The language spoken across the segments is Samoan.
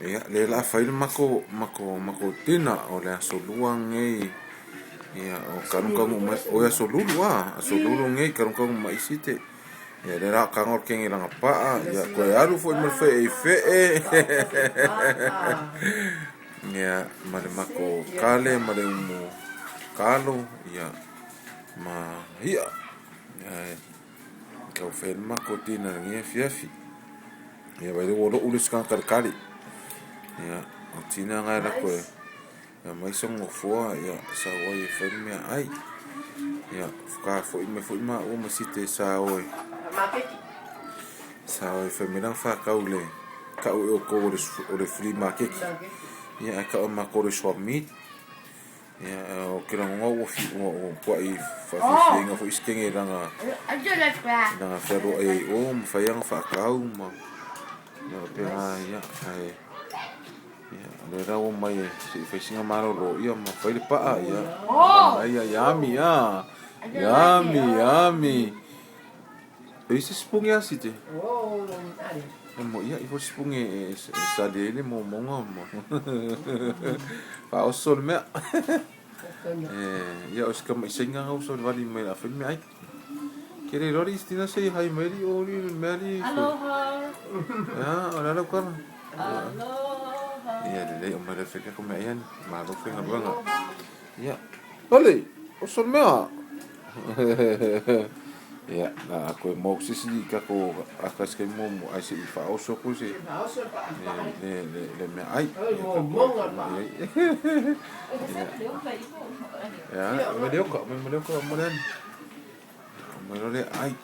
Ia, lea la fai le mako mako mako dinner o le aso lua nei. Ia, o kanukanuʻu mai, o aso lulu a, aso lulu nei kanukanuʻu mai site. Ia, lea la kago le kenge langa paa, ia koe alu foi ma le feʻe i feʻe. Ia, ma le mako kale ma le umu kalo, ia, ma iʻa. Ia, Tau fai le mako dinner lenei afiafi. Ia vai ua lou le isi tagata i le kali. Ia, o tina na e lako e aumai sona nofoa ia sau ai e fai le meaai. Ia, faatoa foi mai foi maua ma site e sao e sao e fai mai lana faatau i le tau e outou o le flea market. Ia ae tau e matou o le swap meet. Ia, ou te lagona ua ua matuai faafiafiaina foi si teine i lana i lana fealuai ai i o ma fai ana faatau ma ia faapena ia ae ia o lea la ua omai e se i fai sina malolo ia ma fai le paa ia manaia yummy a yummy yummy. E i se sipuni a site? E mo ia i fo sipuni e sali ai le momoga ma faaoso le mea. E ia o se kamaʻisaiga na uso le vali mai la fai meaai. Ke le iloa li tina se i hai mai li o li le mea li. Aloha. Ia, o le a lau tala? Aloha. Ia lelei o mai le fai ka meaai ani. Malo faigaluega. Ia. Ole, oso le mea. Ia, na a koe mo sisi i kako a kasi kai mo mo ai se i whaoso ku se le le le le mea ai. Ia, me leo ka, me leo ka mo le ani. Me leo le ai.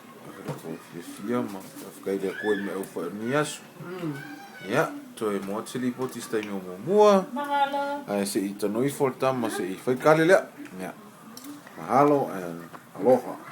Ko fiafia ma whakaire a koe me au wha ni aso. Ia, toe mo atu se lipoti se taimi o muamua. Mahalo. Ae se i tanoifo le tama se i whai kale lea. Ia. Mahalo and aloha.